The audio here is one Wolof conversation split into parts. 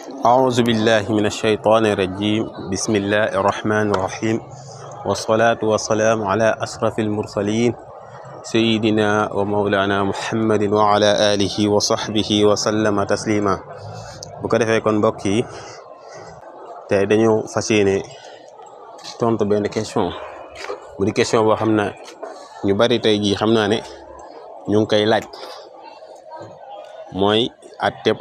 أعوذ بالله من الشيطان الرجيم بسم الله الرحمن الرحيم والصلاة والسلام على أشرف المرسلين سيدنا ومولانا محمد وعلى آله وصحبه وسلم تسليما bu ko defee kon mbokk yi tey dañu fas yéene tontu benn question bu di question boo xam ne ñu bari tey jii xam naa ne ñu ngi koy laaj mooy atteb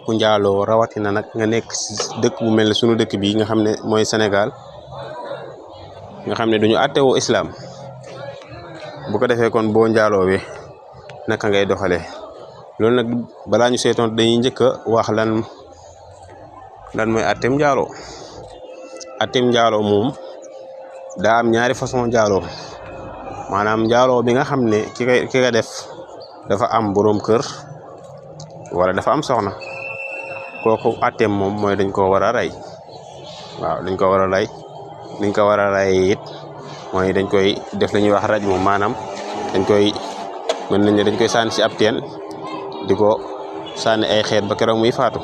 ku njaaloo rawatina nag nga nekk ci dëkk bu mel ne sunu dëkk bi nga xam ne mooy Sénégal nga xam ne duñu attewoo islam bu ko defee kon boo njaaloowee naka ngay doxalee loolu nag balaa ñu seetoon dañuy njëkk a wax lan mooy attem njaaloo moom daa am ñaari façon njaaloo maanaam njaaloo bi nga xam ne ki nga def dafa am boroom kër wala dafa am soxna kooku attem moom mooy dañ ko war a rey waaw dañ ko war a rey liñ ko war a rey it mooy dañ koy def la ñuy wax raj moom maanaam dañ koy mën nañ ne dañ koy sànni ci ab teen di ko sànni ay xeet ba keroog muy faatu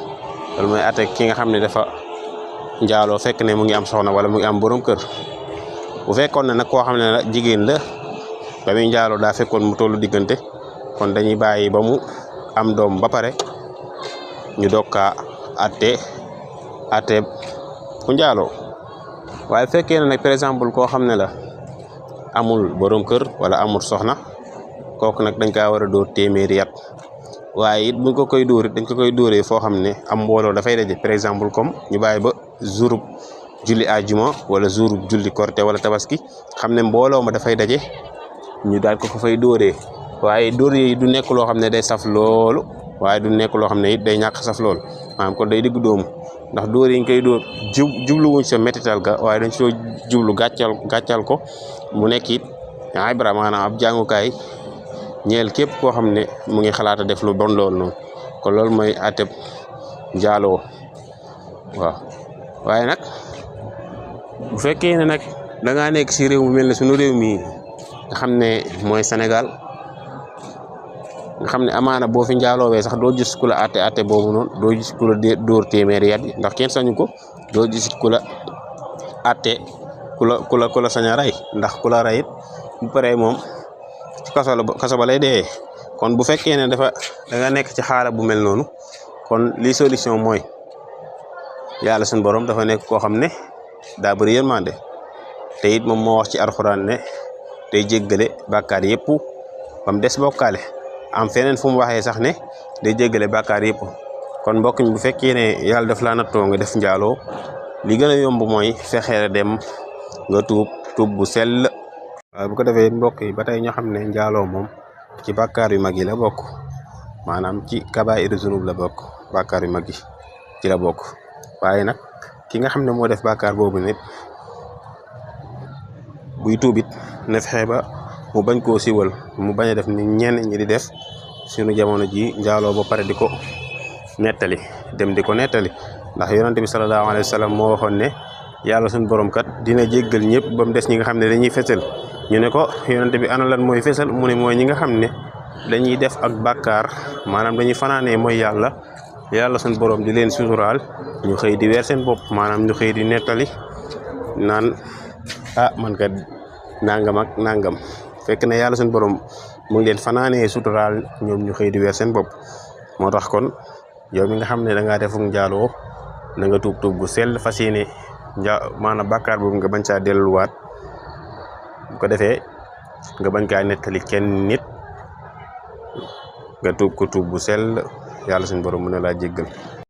loolu mooy atte ki nga xam ne dafa njaaloo fekk ne mu ngi am soxna wala mu ngi am borom kër bu fekkoon ne nag koo xam ne la jigéen la ba muy njaaloo daa fekkoon mu tollu diggante kon dañuy bàyyi ba mu am doom ba pare ñu doog kaa atte ku njaaloo waaye fekkee ne nag par exemple koo xam ne la amul borom kër wala amul soxna kooku nag dañ kaa war a dóor téeméeri yat waaye it buñ ko koy dóor it dañ ko koy dóoree foo xam ne am mbooloo dafay daje par exemple comme ñu bàyyi ba jourub julli àjjuma wala jourub julli korité wala tabaski xam ne mbooloo ma dafay daje ñu daal ko fay dóoree waaye dóor yi du nekk loo xam ne day saf loolu waaye du nekk loo xam ne it day ñàkk saf loolu maanaam kon day digg doomu ndax dóor yi ñu koy dóor jubluwuñ sa métital ga waaye dañ soo jublu gàccal ko mu nekk it ibra maanaam ab jàngukaay ñeel képp koo xam ne mu ngi xalaata def lu bon loolu noonu kon loolu mooy atteb njaaloo waaw waaye nag bu fekkee ne nag da ngaa nekk ci réew mu mel ne sunu réew mi nga xam ne mooy Sénégal nga xam ne amaana boo fi njaaloowee sax doo gis ku la atte boobu noonu doo gis ku la dóor téeméeri yat yi ndax kenn sañu ko doo gis ku la atte ku la sañ a rey ndax ku la rey it bu paree moom ci kaso ba lay dee kon bu fekkee ne da nga nekk ci xaala bu mel noonu kon li solution mooy yàlla suñu borom dafa nekk koo xam ne daa bëri yërmande te it moom moo wax ci alxuraan ne day jéggale bàkkaar yëpp ba mu des bokkaale am feneen fu mu waxee sax ne day jéggale bàkkaar yëpp kon mbokk mi bu fekkee ne yàlla daf laa nattoo nga def njaaloo li gën a yomb mooy fexeel dem nga tuub bu sell. waaye bu ko defee mbokk yi ba tey ñoo xam ne njaaloo moom ci bàkkaar yu mag yi la bokk maanaam ci kabaa'iru zunub la bokk bàkkaar yu mag yi ci la bokk waaye nag ki nga xam ne moo def bàkkaar boobu nit buy tuubit na fexe ba mu bañ koo siwal mu bañ a def ni ñenn ñi di def suñu jamono ji njaaloo ba pare di ko nettali ndax yonante bi sallallahu alayhi wa sallam moo waxoon ne yàlla suñu borom kat dina jéggal ñëpp ba mu des ñi nga xam ne dañuy fesal ñu ne ko yonante bi ana lan mooy fesal mu ne mooy ñi nga xam ne dañuy def ak bàkkaar maanaam dañuy fanaanee mooy yàlla suñu borom di leen suturaal ñu xëy di weer seen bopp maanaam ñu xëy di nettali naan man kat nangam ak nangam fekk ne yàlla suñu borom mu ngi leen fanaanee suturaal ñoom ñu xëy di weer seen bopp moo tax kon yow mi nga xam ne da ngaa defuk njaaloo na nga tuub gu sell fas yéene maanaam bàkkaar boobu nga bañ caa delluwaat bu ko defee nga bañ kaa nettali kenn nit nga tuub bu sell yàlla suñu borom mën na laa jéggal